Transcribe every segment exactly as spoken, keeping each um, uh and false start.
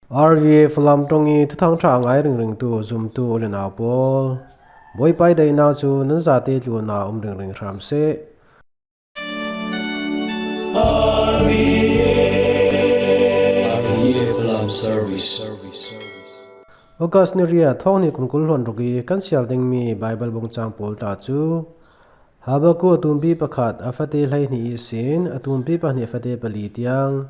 R V F Lamtong i Thuthang Ṭha a ngai ringringtu zumtu u le nau pawl, Bawipa i daihna cu nan zate tlunah um ringring hram seh. R V F Lam Service. August ni riat, thawng hnih kum kul hluan ruk i kan siar dingmi Baibal bung cang pawl tla cu, Habakkuk a tumpi pakhat a fate hleihnih ihsin a tumpi pahnih a fate pali tiang,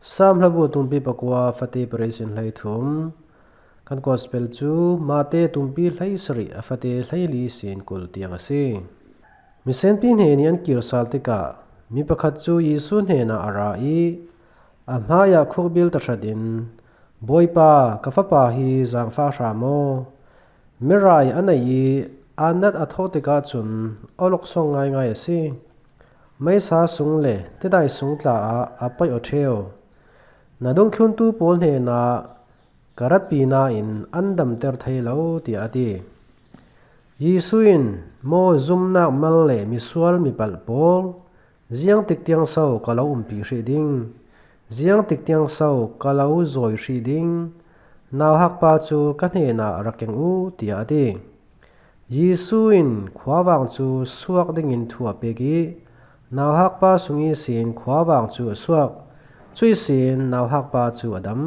Salm hlabu a tumpi pakua a fate pariat ihsin hleithum, kan Gospel cu Mate a tumpi hleisarih a fate hleili ihsin kul tiang a si. Misenpi hnen i an kir sal tikah mi pakhat cu Jesuh hnenah a ra i a hmaiah khukbil tahratin, "Bawipa, ka fapa hi zaangfah hram aw. Mirai a nei i aa nat a thawh tikah cun a loksong ngaingai a si. Meisa sung le tidai sung tla ah a paih aw ṭheu. Na dungthluntu pawl hnenah ka ratpi nain an damter thei lo," tiah a ti. Jesuh in, "Maw zumnak mal le misual mipalh pawl, ziang tik tiang so ka lo umpi hrih ding? Ziang tik tiang so ka lo zawi hrih ding? Nauhakpa cu ka hnenah rak keng u," tiah a ti. Jesuh in khuavang cu suak dingin thu a pek i nauhakpa sung ihsin khuavang cu a suak. Cuih sin nauhakpa cu a dam.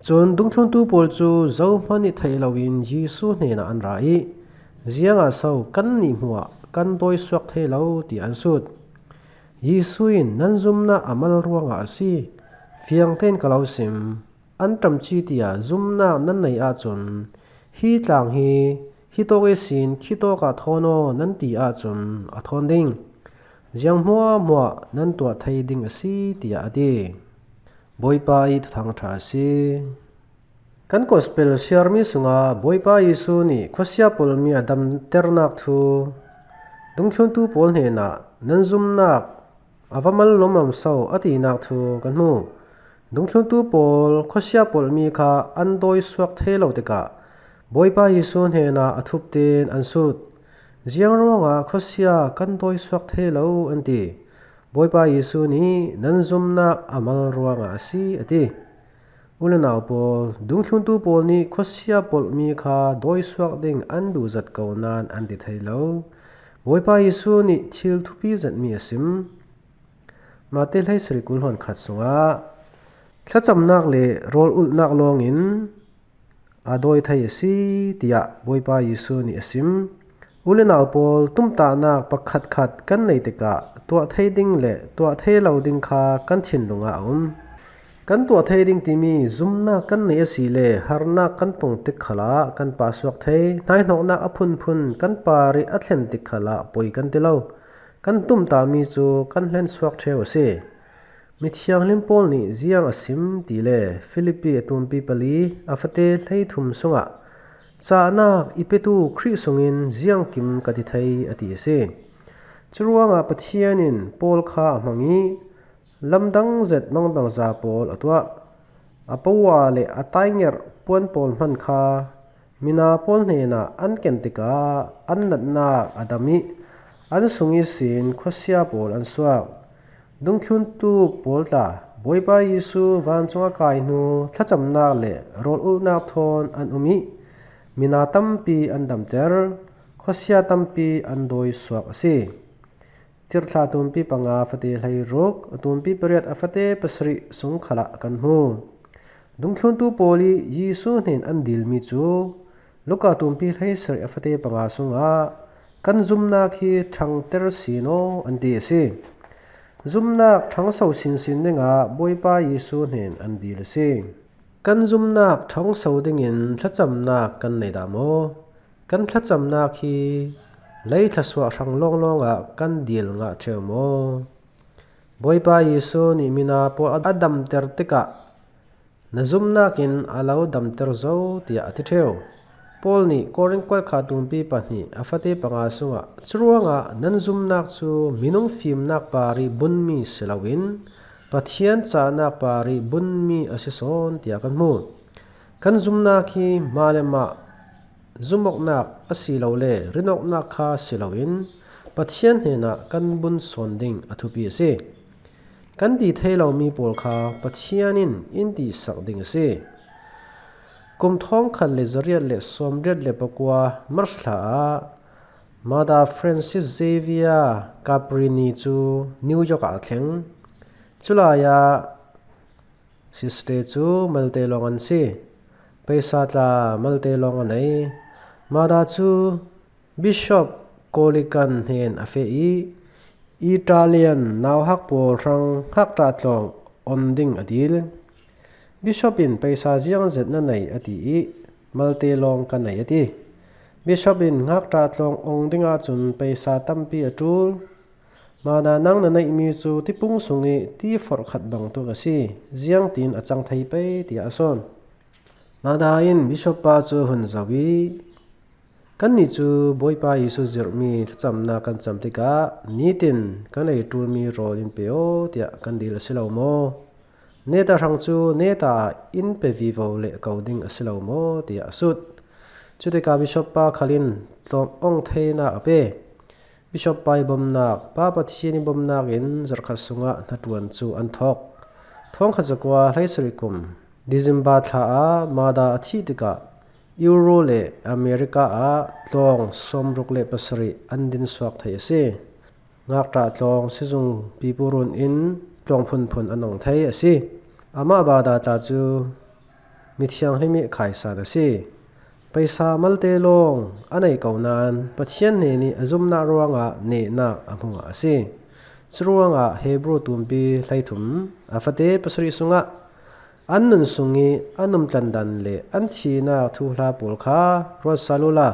Cun dungthluntu pawl cu zohman i theih loin Jesuh hnenah an ra i, "Ziangah so kannih hmuah kan dawi suak thei lo?" tiah an sut. Jesuh in, "Nan zumnak a mal ruangah a si. Fiang tein ka lo sim, an ṭamci tiah zumnak nan nei ahcun hi tlang hi hi tawk ihsin khi tawkah thawn aw nan ti ahcun a thawn ding. Ziang hmuahhmuah nan tuah thei ding a si," tiah a ti. Bawipa i Thuthang Ṭha a si. Kan Gospel siarmi sungah Bawipa Jesuh nih khuasia pawlmi a damternak thu dungthluntu pawl hnenah, "Nan zumnak a va mal lawmam so," a tinak thu kan hmu. Dungthluntu pawl khuasia pawlmi kha an dawi suak thei lo tikah Bawipa Jesuh hnenah a thup tein an sut. "Ziang ruangah khuasia kan dawi suak thei lo?" an ti. Bawipa Jesuh nih, "Nan zumnak a mal ruangah a si," a ti. U le nau pawl, dungthluntu pawl nih khuasia pawlmi kha dawi suak ding an duh zat ko nain an ti thei lo. Bawipa Jesuh nih thil thupi zetmi a sim. Mate hleisarih kul hluan khat sungah thlacamnak le rawl ulhnak lawngin a dawi thei a si, tiah Bawipa Jesuh nih a sim. U le nau pawl, tumtahnak pakhatkhat kan nei tikah tuah thei ding le tuah thei lo ding kha kan thinlung ah a um. Kan tuah thei ding timi zumnak kan nei a si le harnak kan tong tik khalah kan pahsuak thei. Hnaihnawhnak a phunphun kan par i a thlen tik khalah poi kan ti lo. Kan tumtahmi cu kan hlensuak ṭheu a si. Mithianghlim Paul nih ziang a sim ti le Filipi a tumpi pali a fate hleithum sungah, "Cahnak i petu Khrih sungin ziangkim ka ti thei," a ti a si. Curuangah Pathian in Paul kha a hmang i lamdang zet mangbangza pawl a tuah. A poa le a taingerh puan pawl hman kha mina pawl hnenah an ken tikah an natnak a dam i an sung ihsin khuasia pawl an suak. Dungthluntu pawl tla, Bawipa Jesuh vancung a kai hnu thlacamnak le rawl ulhnak thawn an um i mina tampi an damter, khuasia tampi an dawi suak a si. Tirhthlah a tumpi panga a fate hleiruk, a tumpi pariat a fate pasarih sung khalah kan hmu. Dungthluntu pawl i Jesuh hnen an dilmi cu Luka tumpi hleisarih a fate panga sungah, "Kan zumnak hi ṭhangter sin aw," an ti a si. Zumnak ṭhangso sinsin dingah Bawipa Jesuh hnen an dil a si. Kan zumnak ṭhangso dingin thlacamnak kan nei dah maw? Kan thlacamnak hi lei thlasuah hrang lawnglawng ah kan dil ngah ṭheu maw? Bawipa Jesuh nih mina pawl a damter tikah, "Na zumnak in a lo damter zo," tiah a ti ṭheu. Paul nih Korin kuat kha tumpi pahnih a fate panga sungah, "Curuangah nan zumnak cu minung fimnak par i bunmi si loin Pathian cahnak par i bunmi a si sawn," tiah kan hmu. Kan zumnak hi mah le mah zumawknak asilole rinawknak kha si loin Pathian hnenah kan bun sawn ding a thupi a si. Kan ti thei lomi pawl kha Pathian in in tihsak ding a si. Kum thawngkhat le zariat le sawmriat le pakua March thla ah Mother Francis Xavier Cabrini cu New York ah a thleng. Culai ah Sister cu Malte lawng an si. Paisa tla Malte lawng a nei. Mother cu Bishop Colican hnen a feh i Italian nauhak pawl hrang ngakṭah tlawng on ding a dil. Bishop in paisa ziangzet na nei a ti i Malte lawng ka nei a ti. Bishop in ngakṭah tlawng ong ding ahcun paisa tampi a ṭul. Mother, nang na neihmi cu tipung sung i ti forh khat bang tuk a si. Ziangtin a cang thei pei, tiah a sawn. Mother in Bishop pa cu a hun zoh i, kannih cu Bawipa Jesuh zirhmi thlacamnak kan cam tikah nitin kan ei ṭulmi rawl in pe aw, tiah kan dil a si lo maw? Neta hrang cu neta ah in pe vivo le ko ding a si lo maw, tiah a sut. Cutikah Bishop pa khal in tlawng ong theinak a pe. Bishop pa i bomnak, Pa Pathian i bomnak in zarhkhat sungah hnaṭuan cu an thawk. Thawngkhat zakua hleisarih kum December thla ah Mother a thih tikah Euro le America ah tlawng sawmruk le pasarih an din suak thei a si. Ngakṭah tlawng sizung pipurun in tlawng phunphun an ong thei a si. Amah Mother tla cu mithianghlim i khaisan a si. Paisa Malte lawng a nei ko nain Pathian hnen i a zumnak ruangah nehnak a hmu ngah a si. Curuangah Hebru tumpi hleithum a fate pasarih sungah an nun sung i an um tlandan le an thihnak thuhla pawl kha ruat sal uhla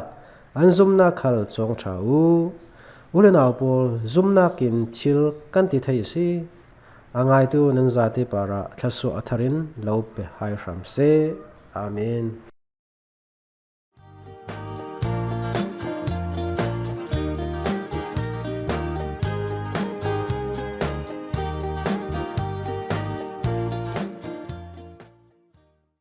an zumnak khal cawng ṭha uh. U le nau pawl, zumnak in thil kan ti thei a si. A ngaitu nan zate parah thlasuah a thar in lo pe hai hram seh. Amen.